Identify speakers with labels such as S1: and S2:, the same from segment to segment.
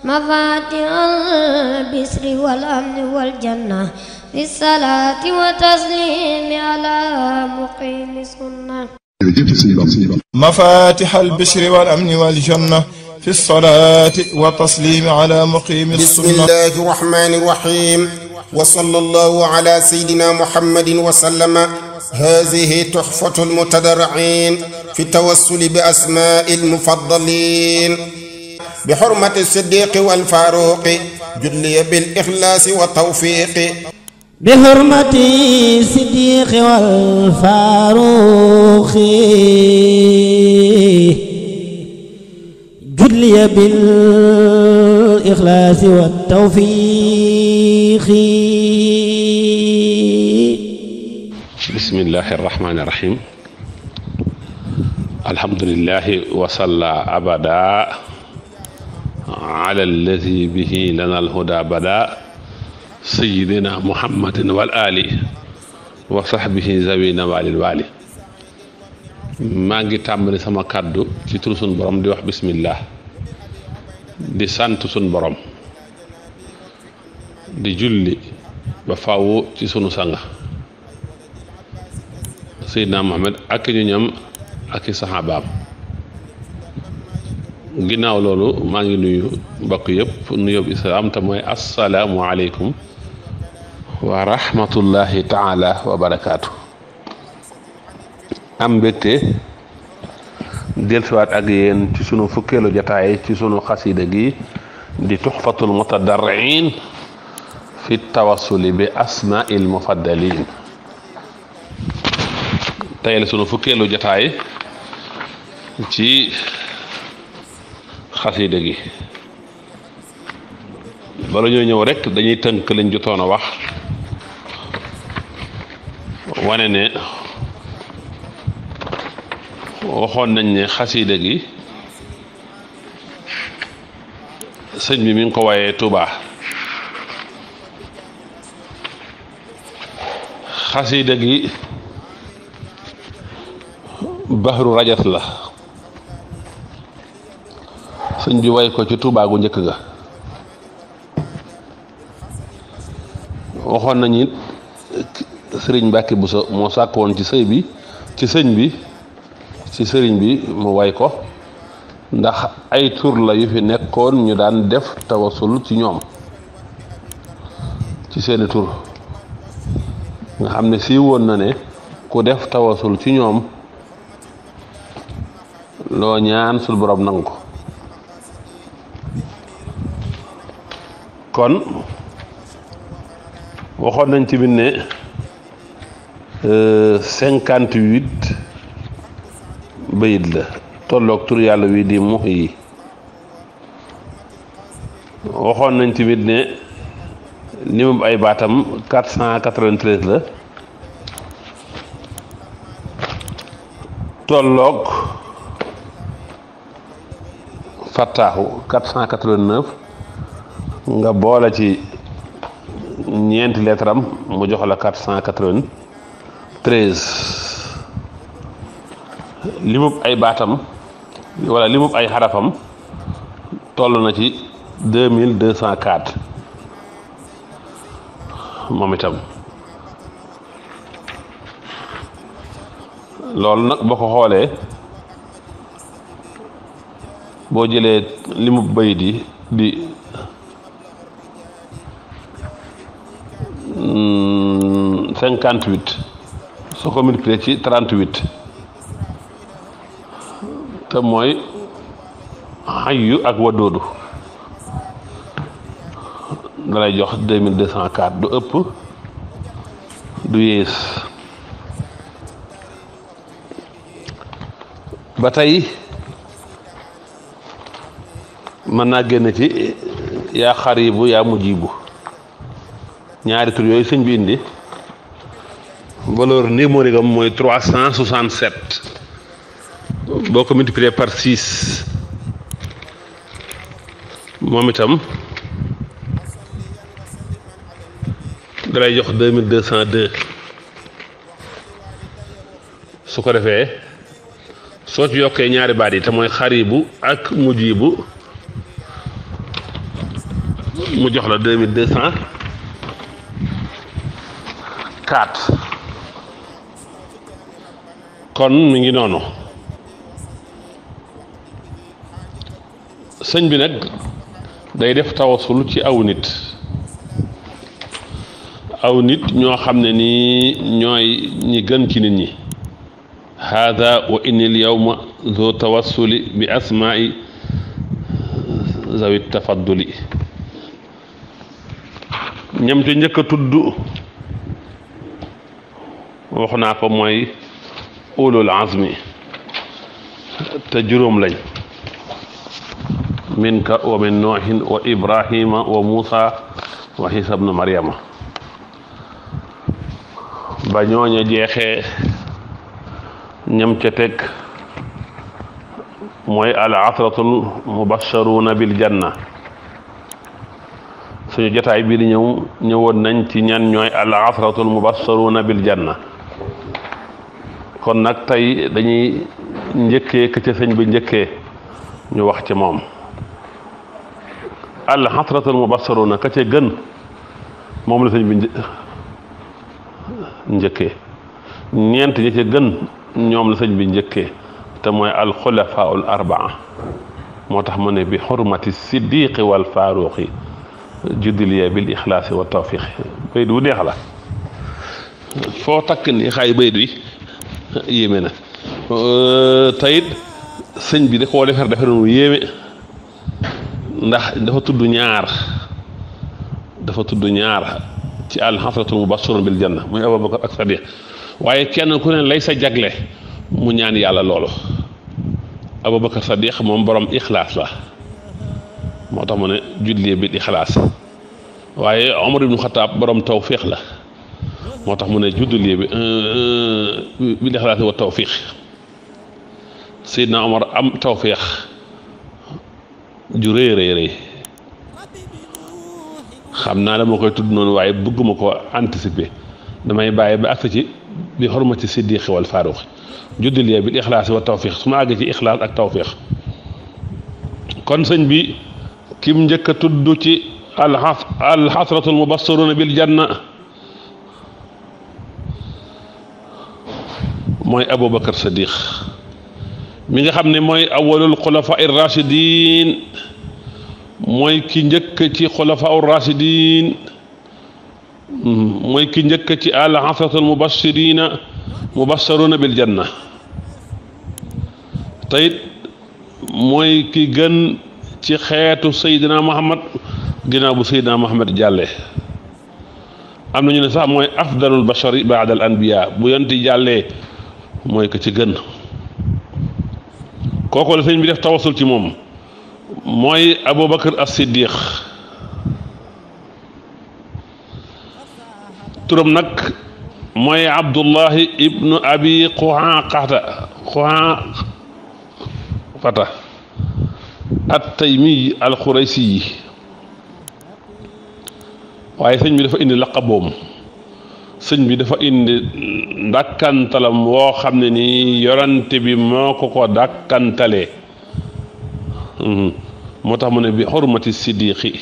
S1: مفاتيح البشر والأمن والجنة بالصلاة وتسليم على مقيم السنة.
S2: مفاتيح البشر والأمن والجنة في الصلاة والتسليم على مقيم السنة.
S3: بسم الله الرحمن الرحيم، وصلى الله على سيدنا محمد وسلم. هذه تحفة المتضرعين في التوسل بأسماء المفضلين بحرمة الصديق والفاروق جلي بالإخلاص والتوفيق.
S4: بحرمة الصديق والفاروق جلي بالإخلاص والتوفيق.
S5: بسم الله الرحمن الرحيم. الحمد لله وصلى أبدا على الذي به لنا الهدى بدا سيدنا محمد والآل وصحبه ذوي نوال الوالي. maa ngi tàmbali sama kàddu ci turu sun borom di wax bismillah, di sant sun borom, di julli ba faw ci sunu sanga Seydina Muhammad ak ñu ñam ak i saxaabaam. ginnaaw loolu maa ngi nuyu mbokk yëpp nuyób islaam te mooy assalaamu aleykum wa rahmatullahi taala wa barakaatu. am mbégte dellusiwaat ak yéen ci sunu fukkeelu jataay ci sunu xasida gi di tuxfatul mutadarriin fi tawassuli bi asmaa'il mufaddaliin. tey la sunu fukkeelu jataay ci xasida gi. bala ñoo ñëw rek dañuy tënk lañ jotoon a wax, wane ne waxoon nañ ne xasida gi sëñ bi mi ngi ko wayee Tuubaa. xasida gi bahru rajas la, sëñ bi way ko ci Tuubaa gu njëkk ga. waxoon nañu it sëriñ Mbàkke Buso moo sàkk woon ci sëñ bi mu way ko, ndax ay tur la yu fi nekkoon ñu daan def tawasul ci ñoom, ci seeni tur, nga xam ne sii woon na ne ku def tawasul ci ñoom loo ñaan sul borom nangu ko. kon waxoon nañ ci biir ne 58 bayit la tolloog tur yàlla wi di Muhyi. waxoon nañ ci biir ne limum ay baatam 493 la, tolloog fattaaxu 489, nga boole ci ñeenti leetaram mu jox la 493. limub ay baatam wala limub ay xarafam toll na ci 2204 moom itam. loolu nag boo ko xoolee, boo jëlee limub bayit yi di 58 soo ko multiplié ci 38 te mooy xayyu ak wadoodu da lay jox 2204. du ëpp du yées. ba tey mën naa génn ci yaa xaribu yaa mujibu, ñaari tur yooyu sëñ bi indi valeur numérique am mooy 367. boo ko multiplié par 6 moom itam dalay jox 2202. su ko defee soo ci yokkee ñaari baat yi te mooy xaribu ak mujibu mu jox la 2204 kon mi ngi noonu. sëñ bi nag day def tawasul ci aw nit ñoo xam ne nii ñooy ñi gën ci nit ñi. hada wa inni al yawma zu tawassuli bi asmaai zawi tafadduli. ñam te njëkk a tudd wax naa ko mooy ulul azmi te juróom lañ. minka wa min noohin wa ibrahima wa muusa wa isa bnu maryama. ba ñooña jeexee ñam ca teg mooy al asratul mubasharuna bil janna. suñu jotaay bii di ñëwoon nañ ci ñan ñooy al asratul mubasharuna bil janna. kon nag tey dañuy njëkkee ka ca sëñ bi njëkkee ñu wax ci moom. al asratul mubasharuna ka ca gën moom la sëñ bi njëkkee. ñeent ñi ca gën ñoom la sëñ bi njëkkee te mooy al xulafaul arbaa. moo tax mu ne bi xurmati siddiqi wal faaruqi juddiliya bil ixlaasi wa tawfiqi. bayit wu neex la foo takk ni xaay bayit wi yéeme na. tayit sëñ bi da koo defar defaroon yéeme ndax dafa tudd ñaar ci al xasratul mubasharun bil janna muy Abubakar ak Sadiq. waaye kenn ku ne lay sa jagle mu ñaan yàlla loolu. Abubakar Sadiq moom borom ixlaas la moo tax mu ne julli bi ixlaas. waaye Omar ibnu Xataab borom tawfiq la moo tax mu ne julli bi ixlaas wa tawfiq. Seydina Omar am tawfiq ju rëy xam naa dama koy tudd noonu waaye bëgguma ko anticiper damay bàyyi ba àgg ci bi xormati siddiqi wal faaruq juddiliya bil ixlaas wa tawfiq su ma àggee ci ixlaas ak tawfiq. kon sëñ bi kim njëkk a tudd ci al xasratul mubasharuna bil janna mooy Abubakar Sadiq mi nga xam ne mooy awwalul xulafa ir rashidin. mooy ki njëkk ci xulafa ur rashidin. mooy ki njëkk ci al asratul mubasharuna bil janna. tayit mooy ki gën ci xeetu Seydina Muhammad ginnaaw bu Seydina Muhammad jàllee. am nañu ne sax mooy afdalul bashari baada al anbiya bu yonti jàllee mooy ko ci gën. kooku la sëñ bi def tawasul ci moom mooy Abubakar as-Siddiq. turam nag mooy Abdullahi ibnu Abi Quhaafata at-Taymi al-Xuraysi. waaye sëñ bi dafa indi laqaboom. sëñ bi dafa indi dàkkantalam woo xam ne nii yorante bi moo ko dàkkantalee. moo tax mu ne bi xurmati siddiqi.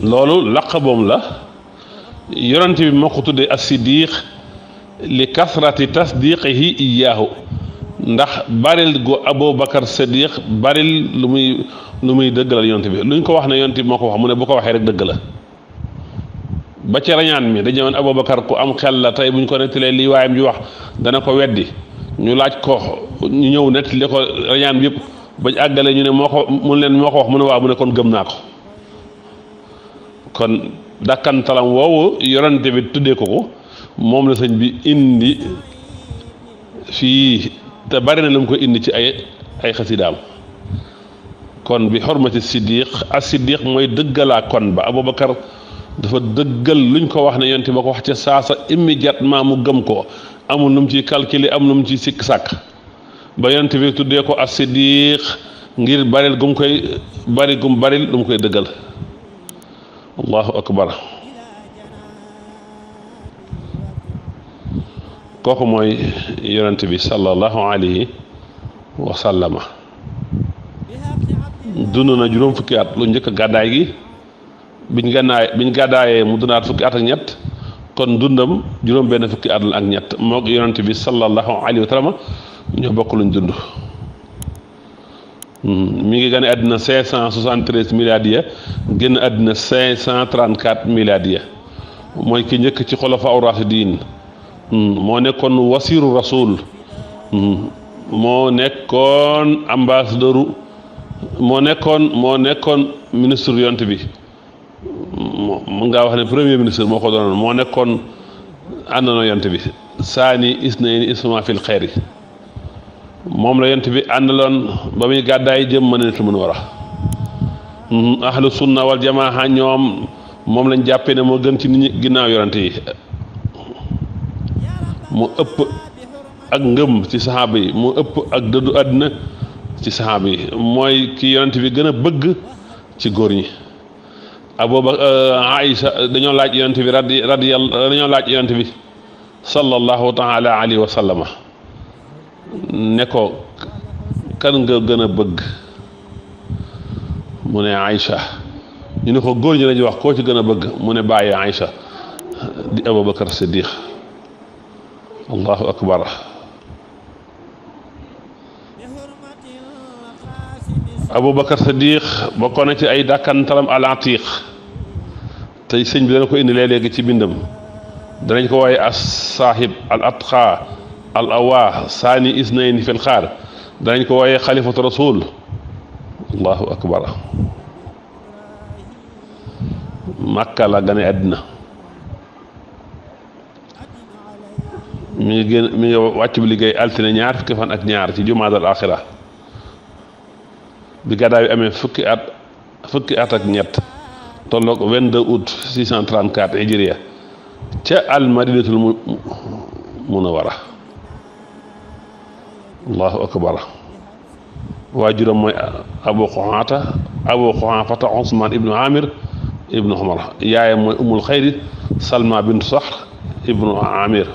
S5: loolu laqaboom la yorante bi moo ko tuddee as-siddiq li kasrati tasdiqihi iyaahu ndax baril gu Abubakar Siddiq baril lu muy dëggalal yonte bi luñ ko wax ne yonte bi moo ko wax mu ne bu ko waxee rek dëgg la. ba ci rañaan mi dañu woon Abubakar ku am xel la tey buñ ko nettalee lii waayam ji wax dana ko weddi ñu laaj ko ñu ñëw nettali ko rañaan bi yëpp bañ àggale ñu ne moo ko mun leen moo ko wax mu ne waaw mu ne kon gëm naa ko. kon dàkkantalam woowu yorante bi tuddee ko moom la sëñ bi indi fii te bari na lu mu ko indi ci ay xasidaam. kon bi xormati siddiq as siddiq mooy dëggalaa kon ba Abubakar dafa dëggal luñ ko wax ne yonte ba ko wax ca saasa immédiatement mu gëm ko amul nu mu ciy calculer am nu mu ciy sikk sàkk ba yonte bi tuddee ko as siddiq ngir baril gum koy bari gum baril lu mu koy dëggal. allahu akbar. kooku mooy yonent bi sallallahu alayhi wa sallama. dund na juróom fukki at lu njëkk gàddaay gi biñ gàddaayee mu dundaat fukki at ak ñett kon dundam juróom benn fukki at la ak ñett moog yonent bi sallallahu alayhi wa sallam ñoo bokk luñ dund. mi ngi gane àddina 573 miladiya génn àddina 534 miladiya mooy ki njëkk ci xulafa rashidin moo nekkoon wasiru rasul moo nekkoon ambassadeur moo nekkoon ministre yonent bi mu ngaa wax ne premier ministre moo ko doonoon moo nekkoon àndandoo yonent bi saani isnayni isma fil xeeri moom la yonent bi àndaloon ba muy gàddaay jëm Madinatul Munawwara ahlu sunna wal jamaa ñoom moom lañ jàppee ne moo gën ci nit ñi ginnaaw yonent yi mu ëpp ak ngëm ci saxaaba yi mu ëpp ak dëddu àddina ci saxaaba yi mooy ki yonent bi gën a bëgg ci góor ñi Aïcha dañoo laaj yonent bi dañoo laaj yonent bi sallallahu taala alayhi wa sallama ne ko kan nga gën a bëgg mu ne Aïcha ñu ne ko góor ñi lañuy wax koo ci gën a bëgg mu ne bàyyi Aïcha di Abubakar Siddiq allahu akbar Abubakar Siddiq bokkoon na ci ay dàkkantalam al atiq tey sëñ bi dana ko indi léegi ci bindam danañ ko wooye as sahib al atqa al awaa saani isnayni fil xaar danañ ko wooye xalifatu rasul allahu akbar Makka la gane àddina mi ngi wàcc bi liggéey altine ñaar fukki fan ak ñaar ci jumaadal axira bi gàddaay bi amee fukki at ak ñett tolloog 22 août 634 hijriya ca al madinatul munawwara allahu akbar waajuram mooy abu quhaafata usman ibnu amir ibnu umar yaayam mooy umul xayri salma bintu saxr ibnu amir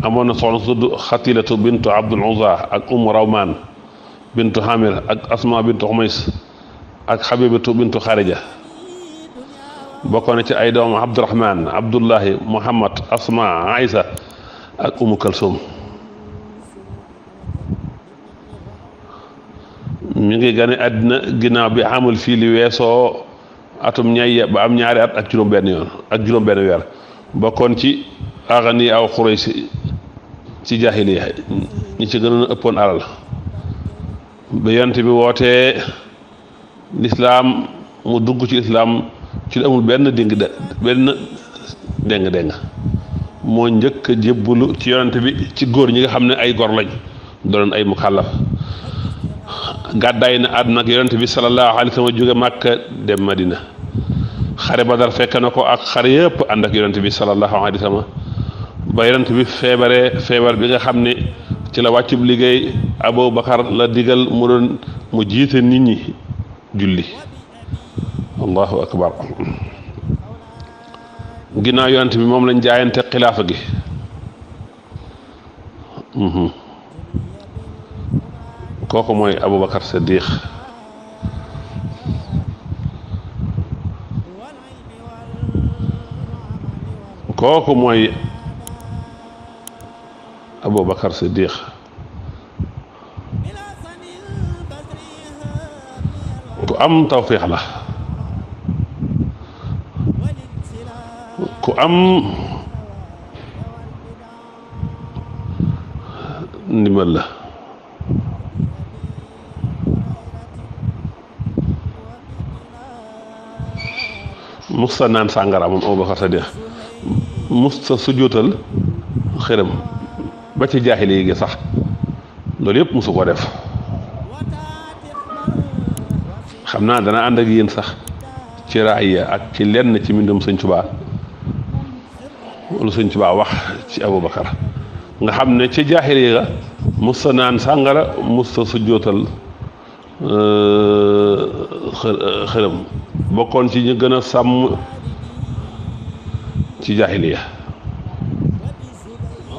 S5: amoon na soxna su tudd xatilatu bintu abdul uzza ak umu rawman bintu hamir ak asma bintu xumays ak xabibatu bintu xarija bokkoon na ci ay doom abdurahman abdullahi muhammad asma aïsa ak umu kalsum mi ngi gane àddina ginnaaw bi amul fii li weesoo atum ñay ba am ñaari at ak juróom benn weer bokkoon ci agani aw xuraysi ci jaahiliya ñi ci gënoon a ëppoon alal ba yonent bi wootee lislaam mu dugg ci lislaam ci amul benn déng moo njëkk a jébbulu ci yonent bi ci góor ñi nga xam ne ay gor lañ doon ay mukallaf gàddaay na àdduna ak yonent bi sallallahu alayhi wa sallam jóge Màkka dem Madina xare Badar fekk na ko ak xare yëpp ànd ak yonent bi sallallahu alayhi wa sallam ba yonent bi feebar bi nga xam ne ci la wàccub liggéey Abu Bakar la digal mu jiite nit ñi julli allahu akbar ginnaaw yonent bi moom lañ jaayante xilaafa gi kooku mooy Abubakar Siddiq kooku mooy Abubakar Siddiq ku am tawfiix la ku am ndimbal la musta naan sàngara moom Abubakar Siddiq musta sujjóotal xërëm ba ci jaahili gi sax loolu yëpp musu ko def xam naa dana ànd ak yéen sax ci raaya ak ci lenn ci mbindum Sëñ Tuubaa lu Sëñ Tuubaa wax ci Abubakar nga xam ne ci jaahili ga musta naan sàngara musta sujjóotal xërëm bokkoon ci ñu gën a sàmm ci jaahiliya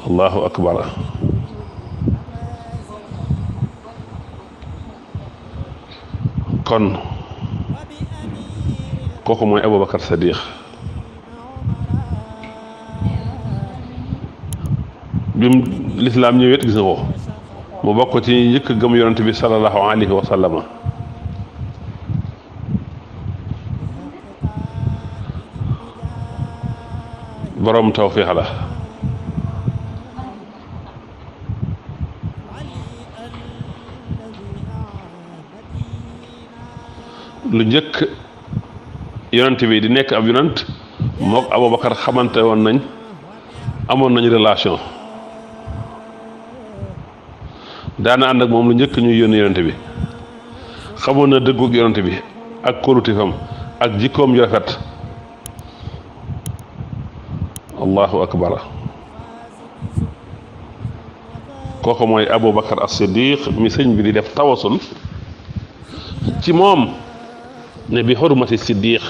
S5: allahu akbar kon kooku mooy Abubakar Sadiq bim lislaam ñëwet gis nga ko mu bokk ci njëkk gëm yonent bi sallallahu alayhi wa sallama borom tawfiix la lu njëkk yonent bi di nekk ab yonent mook Abubakar xamante woon nañ amoon nañ relation daana ànd ak moom lu njëkk ñuy yónni yonent bi xamoon na dëggug yonent bi ak kóolutifam ak jikkoom yu rafet allahu akbar kooku mooy Abubakar as-Siddiq mi sëñ bi di def tawasul ci moom ne bi xurmati siddiq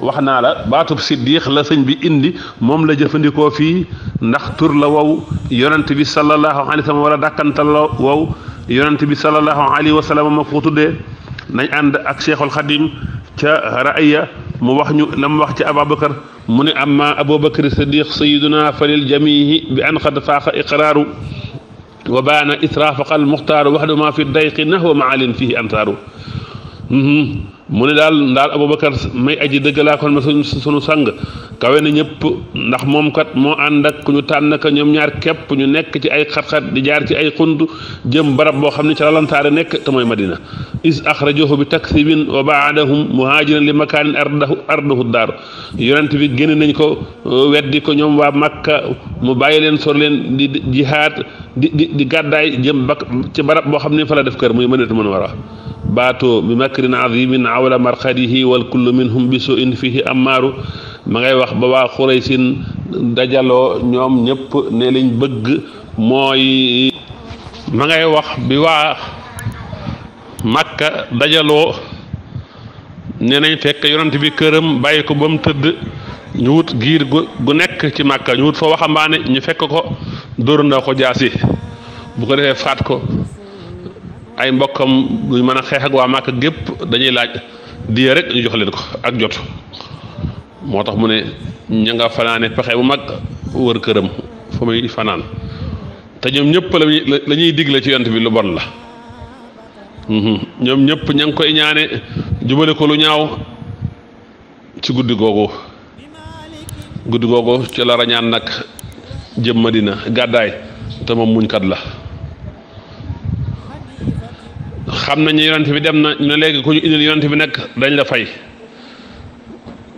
S5: wax naa la baatub siddiq la sëñ bi indi moom la jëfandikoo fii ndax tur la wow yonent bi sallallahu alayhi wa sallam wala dàkkantal la wow yonent bi sallallahu alayhi wa sallam ma ko tuddee nañ ànd ak Cheikhul Xadim ca raaya mu wax ñu la mu wax ci Abubakar mu ne amma Abubakar siddiq sayiduna falil jamihi bi an qad faaqa iqraaru wa baana israfaqa al muxtaaru waxdu ma fi dayqi nahwa maalin fihi antaaru mu ne daal Abubakar may aji dëgg laa kon ma sunu sang kawe na ñëpp ndax moom kat moo ànd ak ku ñu tànn ka ñoom ñaar képp ñu nekk ci ay xat-xat di jaar ci ay xund jëm barab boo xam ne ci la lantaare nekk te mooy Madina is axrajahu bi taksibin wa baadahum muhaajiran li makaanin ardahu daar yonent bi génne nañ ko weddi ko ñoom waa Makka mu bàyyi leen sor leen di jihaad di gàddaay jëm ba ci barab boo xam ne fa la def kër muy Madinatu Munawwara baatoo bi makrin azimin awla marxadihi wal kullu minhum bi su in fihi amaaru ma ngay wax ba waa Xuraysin dajaloo ñoom ñëpp ne liñ bëgg mooy ma ngay wax bi waa Makka dajaloo ne nañ fekk yonent bi këram bàyyi ko ba mu tëdd ñu wut giir gu nekk ci Makka ñu wut fa waxambaane ñu fekk ko dóorandoo ko jaasi bu ko defee faat ko ay mbokkam duñ mën a xeex ak waa Màkka gépp dañuy laaj diya rek ñu jox leen ko ak jot moo tax mu ne ña nga fanaane pexe bu mag wër këram fa muy fanaan te ñoom ñëpp la ñuy digle ci yonent bi lu bon la ñoom ñëpp ña ngi koy ñaane jubale ko lu ñaaw ci guddi googu ci la rañaan nag jëm Madina gàddaay te moom muñkat la xam nañu yonent bi dem na ne léegi ku ñu indil yonent bi nag dañ la fay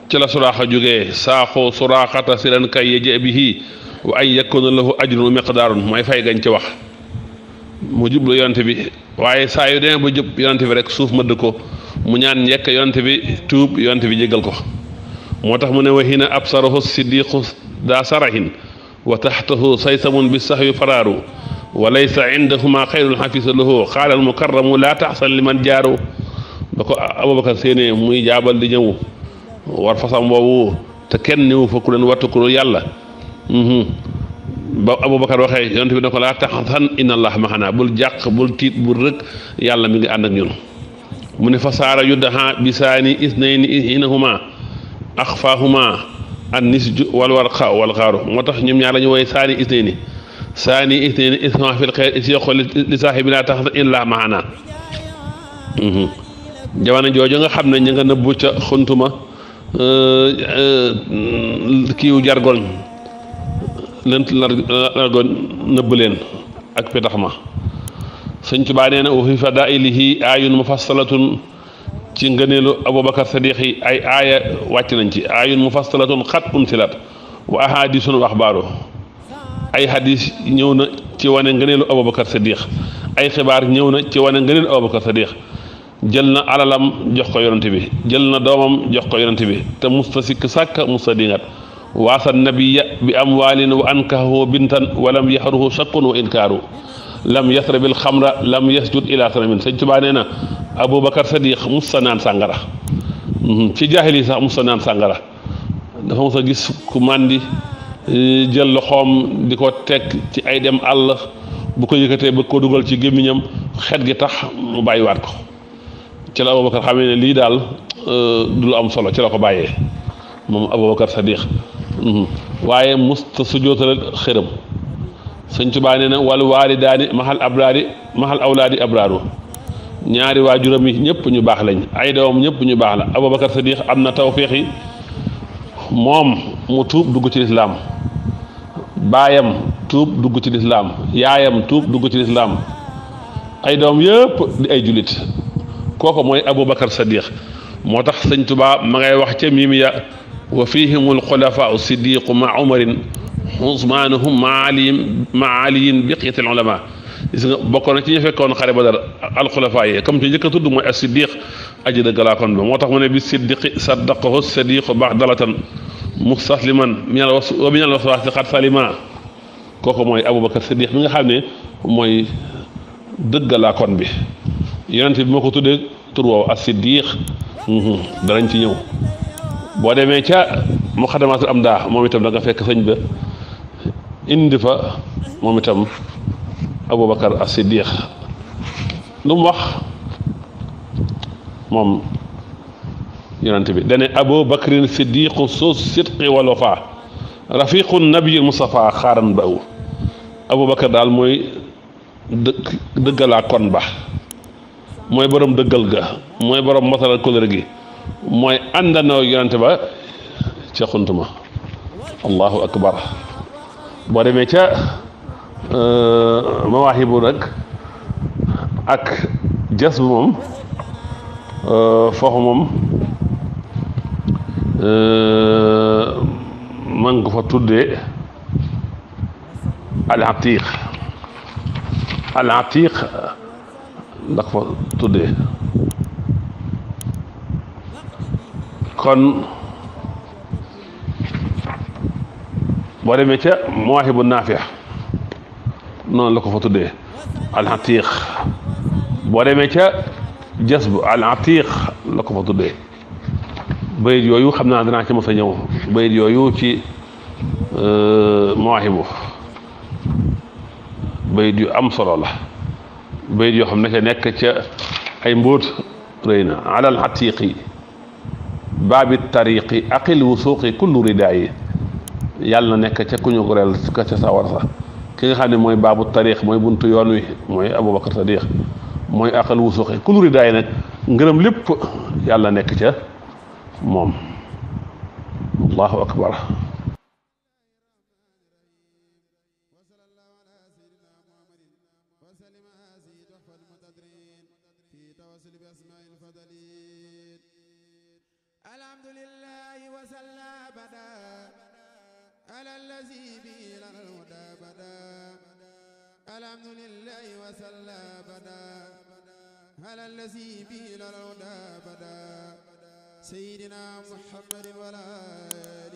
S5: ci la suraaxa jógee saaxu suraaxata si leen kay yeje bihi wa ay yakuna lahu ajrun miqdaarun mooy fay gañ ci wax mu jublu yonent bi waaye saa yu demee ba jub yonent bi rek suuf mëdd ko mu ñaan njëkk yonent bi tuub yonent bi jégal ko moo tax mu ne wa hina absarahu siddiqu daa sarahin wa taxtahu saysamun bi sahwi faraaru wa laysa indahuma xayrul xafisa lahu qaala al mukarramu laa taxsan liman jaaru ba ko Abubakar séenee muy jaabal di ñëw war fasam woowu te kenn ñëw fa ku leen wattu ku yàlla ba Abubakar waxee yonent bi ne ko laa taxsan inna allah maxanaa bul jàq bul tiit bul rëkk yàlla mi ngi ànd ak ñun mu ne fa saara yuddaha bisaani isnayni inahuma axfaahuma an nisju wal warqa wal xaaru moo tax ñoom ñaar la ñu woy saani isnayni isma fil xeer is yoqo li saaxibi laa tax illaa maana jamono jooju nga xam ne ñu nga nëbbu ca xuntuma kiiw jargoñ lent largoñ nëbb leen ak petax ma sëñ Tuubaa nee na wa fi fadailihi aayun mufassalatun ci ngëneelu Abubakar Sadiq yi ay aaya wàcc nañ ci aayun mufassalatun xat unsilat wa ahadisun wa axbaaru ay hadis ñëw na ci wane ngëneelu Abubakar Sadiq ay xibaar ñëw na ci wane ngëneelu Abubakar Sadiq jël na alalam jox ko yonent bi jël na doomam jox ko yonent bi te musta sikk sàkk musta dingat waasa nabiya bi amwaalin wa ankahahu bintan wa lam yaxruhu shakkun wa inkaaru lam yasrabil xamra lam yasjud ila sanamin sëñ Tuubaa nee na Abubakar Sadiq musta naan sàngara ci jaahili sax musta naan sàngara dafa musa gis ku màndi jël loxoom di ko teg ci ay dem àll bu ko yëkkatee ba ko dugal ci gémmiñam xet gi tax mu bàyyiwaat ko ci la Abubakar xamee ne lii daal du lu am solo ci la ko bàyyee moom Abubakar Sadiq waaye musta sujootal xërëm. Sëñ Tuubaa nee na wal waalidaani maxal awlaadi abraaru ñaari waajuram yi ñëpp ñu baax lañ ay doomam ñëpp ñu baax la. Abubakar Sadiq am na tawféex yi moom mu tuub dugg ci lislaam baayam tuub dugg ci lislaam yaayam tuub dugg ci lislaam ay doom yëpp di ay julit kooku mooy Abubakar Sadiq moo tax Sëñ Tuubaa ma ngay wax ca miimiya wa fihimul xulafaau siddiqu ma umarin usmaanuhum ma aliyin biqiyatil ulama gis nga bokkoon na ci ñu fekkoon xare Badar alxulafaa yi comme ci njëkk a tudd mooy as-siddiq aji dëggalaa kon ba moo tax mu ne bi siddiqi saddaqahu sadiqu baxdalatan mustasliman wa minal waswaasi xat salima kooku mooy Abubakar Sadiq mi nga xam ne mooy dëggalaa kon bi yonent bi moo ko tuddee tur woowu as-siddiq danañ ci ñëw boo demee ca muqaddamatul amdah moom itam da nga fekk sëñ ba indi fa moom itam Abubakar as-Siddiq lu mu wax moom yonent bi dane Abubakrin siddiqu su sidqi wal wafa rafiqu nabiyil mustafa xaaran ba aw Abubakar daal mooy dëggalaa kon ba mooy borom dëggal ga mooy borom matalal kóllëre gi mooy àndanoo yonent ba ca xuntuma allahu akbar boo demee ca mawaahibu rek ak jas bu moom foofu moom man nga fa tuddee al atiq ndax fa tuddee kon boo demee ca mawaahibu naafi' noonu la ko fa tuddee al atiq boo demee ca jasbu al atiq la ko fa tuddee bayit yooyu xam naa danaa ci mos a ñëw bayit yooyu ci mawaahibu bayit yu am solo la bayit yoo xam ne ca nekk ca ay mbóot rëy na alal atiqi baabi tariqi aqil wusuqi kullu ridaayi yàlla na nekk ca ku ñu goreel ka ca sawar sa ki nga xam ne mooy baabu tariq mooy buntu yoon wi mooy Abubakar Sadiq mooy aqil wusuqi kullu ridaayi nag ngërëm lépp yàlla nekk ca moom allahu akbar
S6: الحمد لله وصلى بدا على الذي به للهدى بدا سيدنا محمد والآل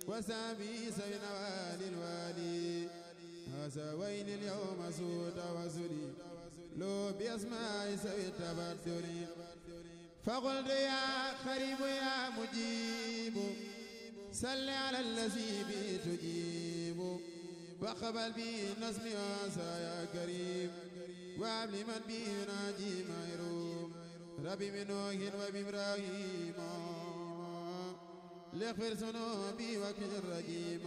S6: وصحبه سيدنا والي الوالي هذا وين اليوم سود وزلي لو بأسماء سوي التبدل فقلت يا قريب يا مجيب صل على الذي به تجيب وقبل به النصر وعسى يا كريم وابل من به ناجي ما يروم ربي من نوح وبإبراهيم لغفر ذنوبي وكن الرجيم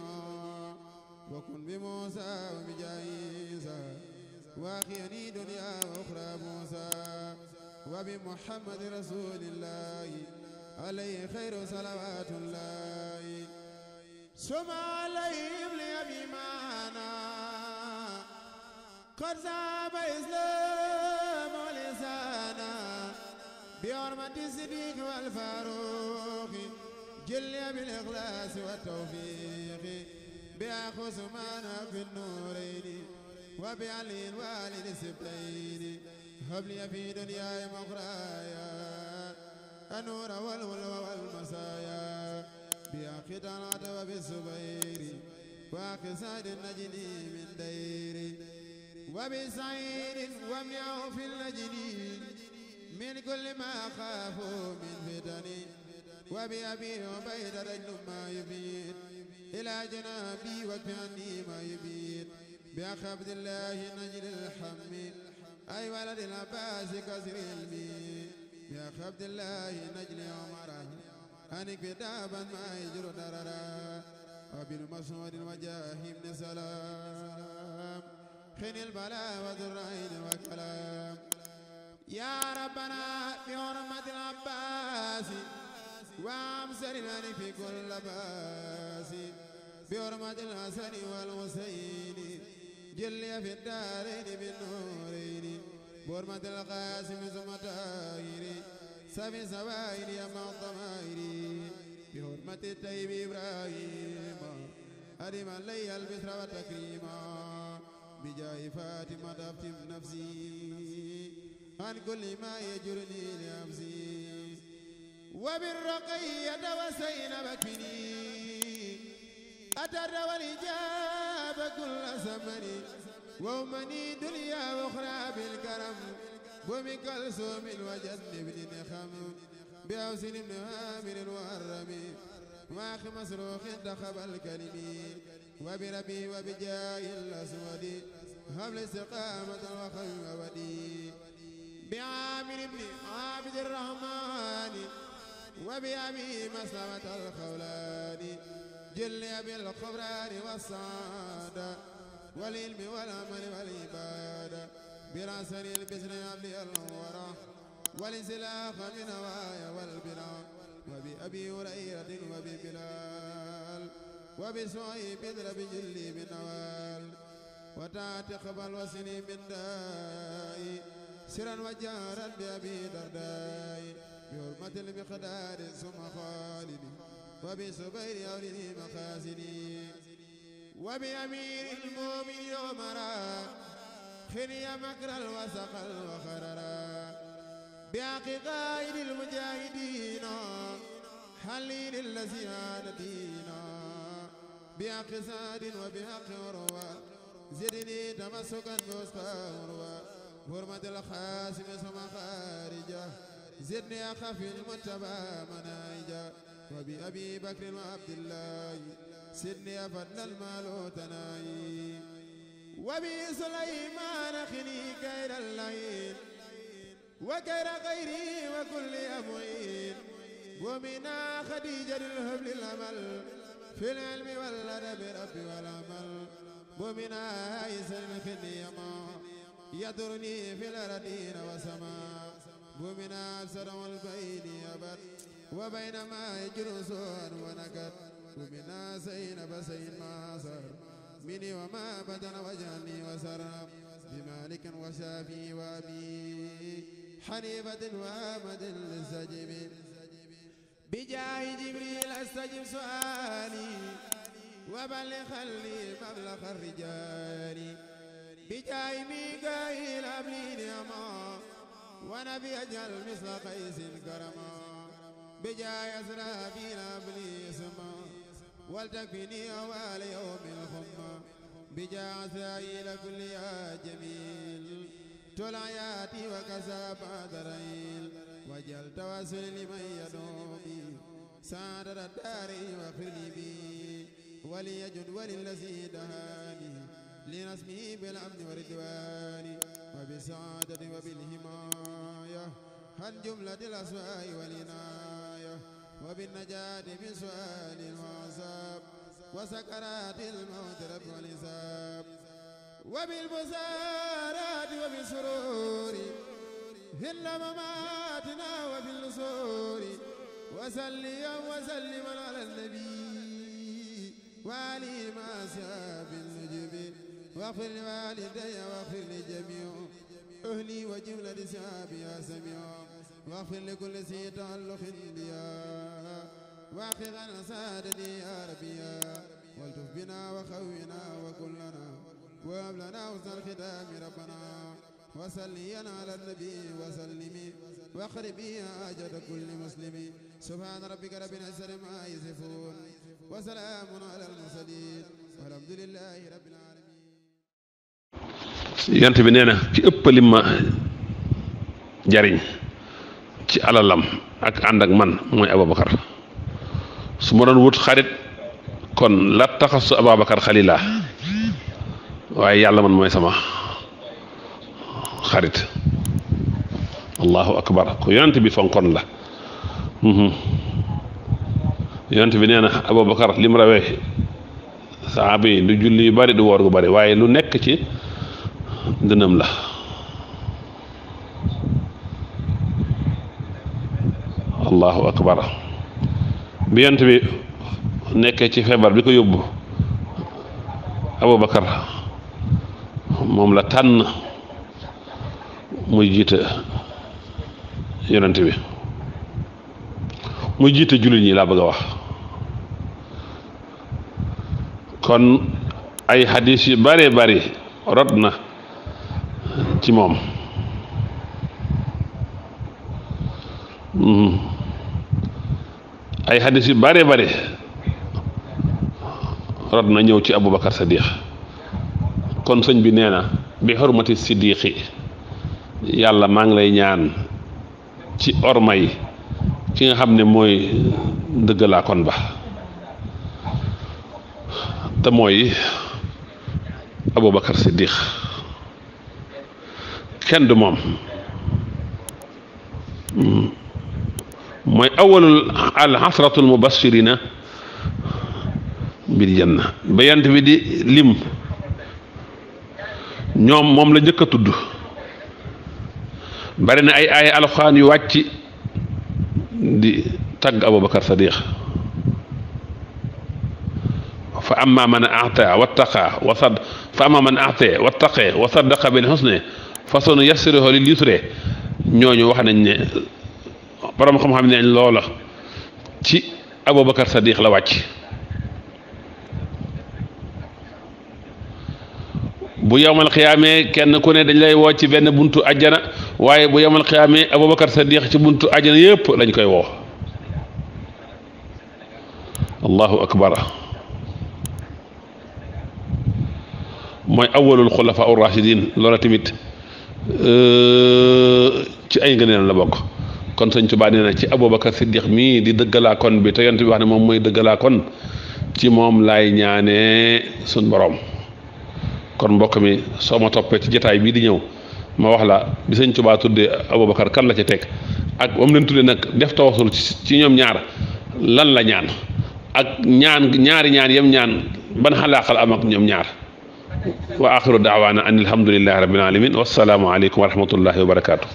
S6: وكن بموسى وبجعيسى واخيني دنيا واخرى موسى وبمحمد رسول الله عليه خير صلوات الله ثم عليهم لأبي معنا قد زعم إسلام ولسانا بحرمة الصديق والفاروق جل بالإخلاص والتوفيق بأخو سمانا في النورين وبعلي الوالد السبتين هب لي في دنياي مخرايا النور والولو والمسايا بأخي طلعت وبالزبير وأخي سعد النجدي من ديري وبسعيد ومنعه في النجدي من كل ما خافوا من فتني وبأبي عبيد رجل ما يبيد إلى جنابي واكف عني ما يبيد بأخ عبد الله نجل الحمي أي ولد العباس كسر علمي يا عبد الله نجل عمره أنك دابا ما يجر دررا وبالمسعود وجاه بن سلام خن البلاء وذرين وكلام يا ربنا بحرمة العباس وامسر الملك في كل باس بحرمة الحسن والحسين جلي في الدارين بالنورين بحرمة القاسم ثم طاهر سبي سوائر يا الضمائر بحرمة الطيب إبراهيم أرم لي البشر والتكريما بجاه فاطمة أفتم نفسي عن كل ما يجرني لنفسي وبالرقية وسينب كفني أتر والإجابة كل زمن وأمني دنيا وأخرى بالكرم ومن كلثوم وجنبني نخم بأوسن بن عامر وهرمي وأخ مسروق انتخب الكلم وبربي وبجاه الأسود هبل استقامة وخير ودي بعامر بن عابد الرحمن وبأبي مسلمة الخولاني جل بالخبران والسعادة والعلم والعمل والعبادة براسن البشر عبد الورى والانسلاخ من هوايا والبناء وبأبي هريرة وببلال وبسعيب رب جلي من نوال وتعتقبل وسني من داء سرا وجارا بأبي درداء بحرمة المقدار ثم خالد وبسبير أولي مخازني وبأمير المؤمن عمرا خني مكر الوسق الوخررا بحق قائد المجاهدين حليل الذي عاد دينا بحق سعد وبحق عروة زدني تمسكا بوسطى عروة حرمة الخاسم ثم خارجة زدني أخف المتبع منايجة وبأبي بكر وعبد الله سدني أفضل المال تناي وبسليمان خني كير الليل وكير غيري وكل أموين ومنا خديجة الهبل الأمل في العلم والأدب ربي والعمل ومنا عيسى الخديما يدرني في الأرضين وسماء ومنا أبصر والبين أبد وبينما يجر سوء ونكد ومنا زينب سين ما صار مني وما بدن وجهني وسرم بمالك وشافي وابي حنيفة وآمد للسجب بجاه جبريل استجب سؤالي وبلغ لي مبلغ الرجال بجاه ميكائيل أبلي نعما ونبي أجل مثل قيس كرما بجاه أسرافيل أبلي سما ولتكفني أوال يوم الخمة بجاه أسرائيل كل يا جميل طلعياتي وكسب دريل وجل توسل لمن يدومي سادر الدار واغفر لي بي وليجد وللذي دهاني لنسمي بالأمن والرضوان وبالسعادة وبالحماية عن جملة الأسواء والعناية وبالنجاة من سؤال الحساب وسكرات الموت رب والحساب وبالبصارات وبالسرور هن مماتنا وبالنصور وسلم على النبي وعلي ما ساب النجب واغفر لوالدي واغفر لجميع أهلي وجملة سابي يا سميع واغفر لكل ذي تعلق بيا واخذ عن سادتي يا ربي والتف بنا وخونا وكلنا وهب لنا حسن الختام ربنا وصلينا على النبي وسلم واقرب حاجة كل مسلم سبحان ربك رب العزة عما يصفون وسلام على المرسلين والحمد لله رب العالمين.
S5: yant bi nee na ci ëpp lim ma jariñ ci alalam ak ànd ak man mooy Aboubacar su ma doon wut xarit kon la taxasu Aboubacar xalila waaye yàlla man mooy sama xarit allahu akbar ko yonent bi fonkoon la yonent bi nee na Abubakar lim rawee saxaaba yi du julli yu bari du woor gu bari waaye lu nekk ci dënam la allahu akbar bi yonent bi nekkee ci feebar bi ko yóbbu Abubakar moom la tànn muy jiite yonent bi muy jiite jullit ñi laa bëgg a wax kon ay xadis yu bare bari rot na ci moom ay xadis yu bare bari rot na ñëw ci Abubakar Sadiq kon sëñ bi nee na bi xormati siddiqi yàlla maa ngi lay ñaan ci ormay ki nga xam ne mooy dëggalaa kon ba te mooy Abubakar Siddiq kenn du moom mooy awalul al asratul mubashirina bil janna ba yant bi di lim ñoom moom la njëkk a tudd bari na ay aaya alxuraan yu wàcc di tagg Abubakar Sadiq fa amma man a'ta wattaqa fa amma man a'ta wattaqa wa saddaqa bil husna fa sanuyassiruhu lil yusra ñooñu wax nañ ne borom xam-xam ne loola ci Abubakar Sadiq la wàcc bu yowmal xiyaamee kenn ku ne dañ lay woo ci benn buntu ajjana waaye bu yowmal xiyaamee Abubakar Sadiq ci buntu ajjana yépp lañ koy woo allahu akbar mooy awwalul xulafa ar-rashidin loola tamit ci ay ngëneel la bokk kon sëñ Tuubaa nee na ci Abubakar Siddiq mii di dëggalaa kon bi te yonent bi wax ne moom mooy dëggalaa kon ci moom laay ñaanee suñ borom kon mbokk mi soo ma toppee ci jotaay bii di ñëw ma wax la bi sëñ Tuubaa tuddee Abubakar kan la ci teg ak ba mu leen tuddee nag def tawasul ci ñoom ñaar lan la ñaan ak ñaari ñaan yem ñaan ban xalaaqal am ak ñoom ñaar wa axiru daawaana an alhamdulillahi rabbil alamin wassalaamu aleykum wa rahmatullahi wa barakaatu